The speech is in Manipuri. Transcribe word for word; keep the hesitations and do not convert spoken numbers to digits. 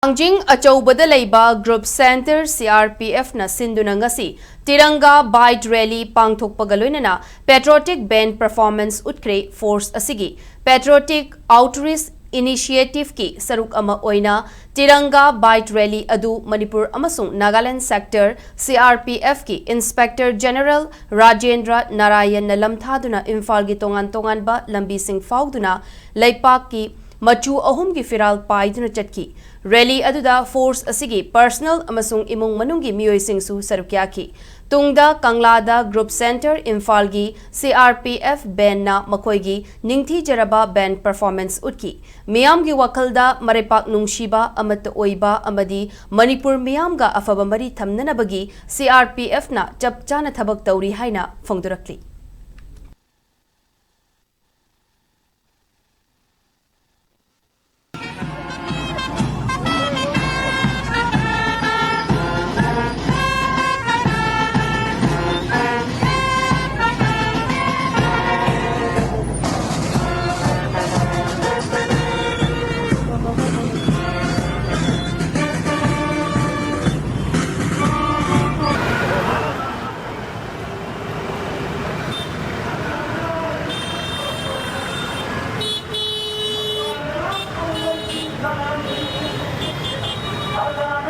ꯊꯥꯡꯖꯤꯡ ꯑꯆꯧꯕꯗ ꯂꯩꯕ Group Centre C R P F ꯅ ꯁꯤꯟꯗꯨꯅ ꯉꯁꯤ ꯇꯤꯔꯪꯒꯥ bike rally ꯄꯥꯡꯊꯣꯛꯄꯒ ꯂꯣꯏꯅꯅ patriotic band performance ꯎꯠꯈ꯭ꯔꯦ꯫ Force ꯑꯁꯤꯒꯤ patriotic outreach initiative ꯀꯤ ꯁꯔꯨꯛ ꯑꯃ ꯑꯣꯏꯅ ꯇꯤꯔꯪꯒꯥ bike rally ꯑꯗꯨ ꯃꯅꯤꯄꯨꯔ ꯑꯃꯁꯨꯡ Nagaland sector C R P F ꯀꯤ Inspector General ꯔꯥꯖꯦꯟꯗ꯭ꯔ ꯅꯥꯔꯥꯌꯟꯅ ꯂꯝꯊꯥꯗꯨꯅ ꯏꯝꯐꯥꯜꯒꯤ ꯇꯣꯉꯥꯟ ꯇꯣꯉꯥꯟꯕ ꯂꯝꯕꯤꯁꯤꯡ ꯐꯥꯎꯗꯨꯅ ꯂꯩꯄꯥꯛꯀꯤ ꯃꯆꯨ ꯑꯍꯨꯝꯒꯤ ꯐꯤꯔꯥꯜ ꯄꯥꯏꯗꯨꯅ ꯆꯠꯈꯤ꯫ Rally ꯑꯗꯨꯗ force ꯑꯁꯤꯒꯤ personal ꯑꯃꯁꯨꯡ ꯏꯃꯨꯡ ꯃꯅꯨꯡꯒꯤ ꯃꯤꯑꯣꯏꯁꯤꯡꯁꯨ ꯁꯔꯨꯛ ꯌꯥꯈꯤ꯫ ꯇꯨꯡꯗ ꯀꯪꯂꯥꯗ Group Centre ꯏꯝꯐꯥꯜꯒꯤ C R P F band ꯅ ꯃꯈꯣꯏꯒꯤ ꯅꯤꯡꯊꯤꯖꯔꯕ band performance ꯎꯠꯈꯤ꯫ ꯃꯤꯌꯥꯝꯒꯤ ꯋꯥꯈꯜꯗ ꯃꯔꯩꯄꯥꯛ ꯅꯨꯡꯁꯤꯕ, ꯑꯃꯠꯇ ꯑꯣꯏꯕ ꯑꯃꯗꯤ ꯃꯅꯤꯄꯨꯔ ꯃꯤꯌꯥꯝꯒ ꯑꯐꯕ ꯃꯔꯤ ꯊꯝꯅꯅꯕꯒꯤ C R P F ꯅ ꯆꯞ ꯆꯥꯅ ꯊꯕꯛ ꯇꯧꯔꯤ ꯍꯥꯏꯅ ꯐꯣꯡꯗꯣꯔꯛꯂꯤ꯫